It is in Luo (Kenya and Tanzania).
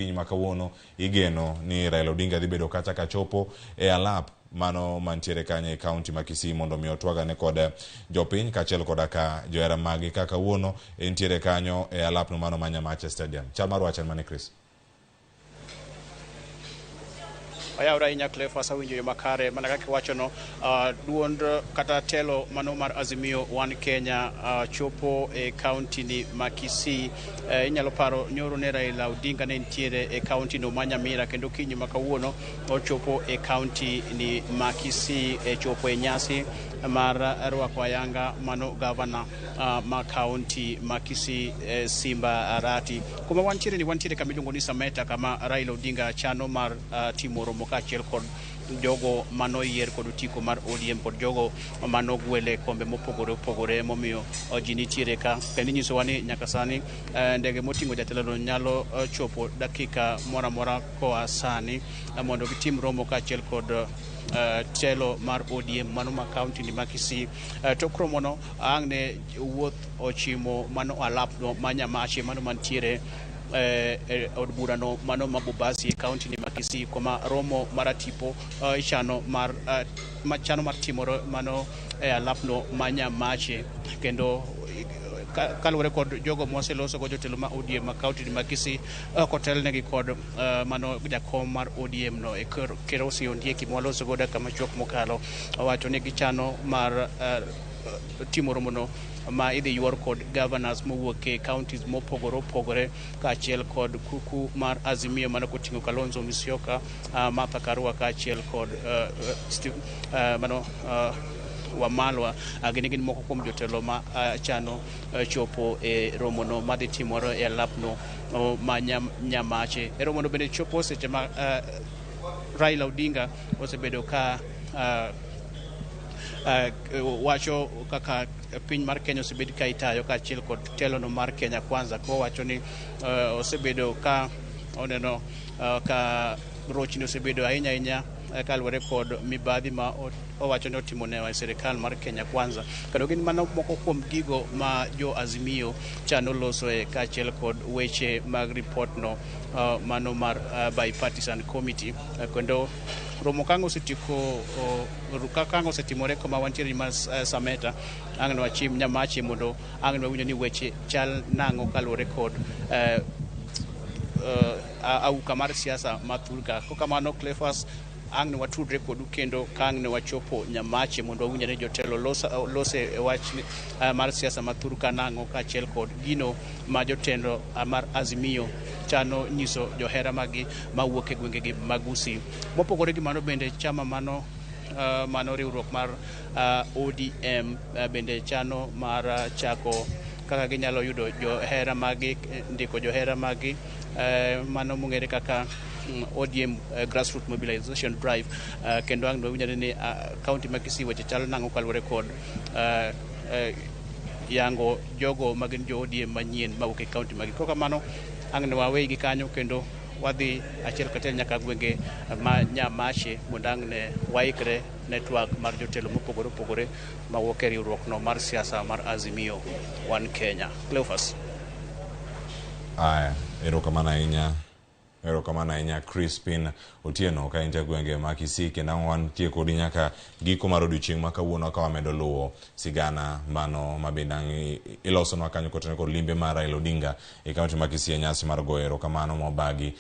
Piny ma kawuono igeno ni Raila Odinga dhi bedo kacha kachopo e alap mano mantiere kanyo e kaunti ma Kisii mondo mi otwagane kod jopiny kaachiel koda ka johera magi ka kawuono entiere kanyo e alapno mano ma Nyamache Stadium. Chal mar wach en mane, Chris? Oyawre ahinya, Cleophas, awinjo yo makare mana kaka iwachono. Duond kata telo mano mar Azimio One Kenya chopo e kaunti ni ma Kisii. Inyalo paro nyoro ne Raila Odinga ne nitiere e kaunti no ma Nyamira, kendo kinyi ma kawuono ochopo e kaunti ni ma Kisii e chopo e nyasi mar rwako ayanga mano gavana ma kaunti ma Kisii, Simba Arati. Kuma wantiere ni wantiere kama iluongo ni Sameta, kama Raila Odinga chano mar timo romo kaachiel kod jogo manoyier kod otiko mar ODM kod jogo manogwele kombe mopogore opogore momiyo ji nitiere ka. Kendo inyisowa ni nyaka sani ndege moting'o jatelono nyalo chopo dakika moro amora koa sani mondo gitim romo kaachiel kod telo mar ODM mano ma kaunti ni ma Kisii. Tok romono ang' ne wuoth ochimo mano alapno ma Nyamache mano mantiere od burano mano ma Bobasi e kaunti ni ma Kisii, kuma romo maratipo ichano mar machano mar timore mano e alapno ma Nyamache. Kendo kaluwore kod jogo mwaseloso go jotelo ma ODM ma kaunti ni ma Kisii kotelnegi kod mano jakom mar ODM no e Kerosi Ondieki mwaloso go dakika machuok mokalo, owacho ni gichano mar timo romono ma idhi yuor kod governors mowuok e counties mopogore opogore kaachiel kod kuku mar Azimio mano koting'o Kalonzo Musyoka, Martha Karua kaachiel kod Steve, mano Wamalwa. Gin moko kuom jotelo ma chano chopo e romono madhi timore e alapno ma Nyamache. E romono bende chopo seche ma Raila Odinga osebedo ka wacho kaka piny mar Kenya osebed ka itayo kaachiel kod telono mar Kenya Kwanza, kowacho ni osebedo ka oneno ka rochni osebedo ahinya ahinya kaluwore kod mibadhi ma owacho ni otimo ne e sirikal mar Kenya Kwanza. Kendo gin mano moko kuom gigo ma jo Azimio chano losoe kaachiel kod weche mag report no mano mar bipartisan committee. Kendo romo kang' osetieko kaka osetimore kama wantiere mar Sameta, ang' ne wachim Nyamache mondo ang' ne wawinjo ni weche chal nang'o kaluwore kod auka mar siasa ma thurka. Kokamano, Cleophas, ang' ne watudre kodu kendo ka ang' ne wachopo Nyamache mondo wawinj ni jotelo lose e wach mar siasa ma thurka nang'o kaachiel kod gino ma jotelo mar Azimio chano nyiso johera maggi mawuok e gwengegi mag Gusii. Mopogore gi mano bende chama mano mano riwruok mar ODM bende chano mar chako kaka ginyalo yudo johera maggi, ndiko johera maggi mano mong'ere kaka ODM Grassroots Mobilization Drive. Kendo ang' wawinjore ni kaunti ma Kisii weche chalo nang'o kaluwore kod yango jogo magin jo ODM manyien mawuok e kaunti magi. Kokamano ang' ne wawegi kanyo kendo wadhi achiel kachiel nyaka gwenge ma Nyamache mondo ang' ne waikre ne twak mar jotelo mopogore opogore mawuok e riwruok no mar siasa mar Azimio One Kenya. Cleophas. Aya, erokamano ahinya. Erokamano ahinya, Crispin Otieno, ka intie gwenge ma Kisii, kendo ang' wantie kodi nyaka giko mar odiochieng' ma kawuono ka wamedo luwo sigana mano ma bende ang' ilosonwa kanyo kotenore kod limbe mar Raila Odinga e kaunti ma Kisii e nyasi mar goyo erokamano mobagi.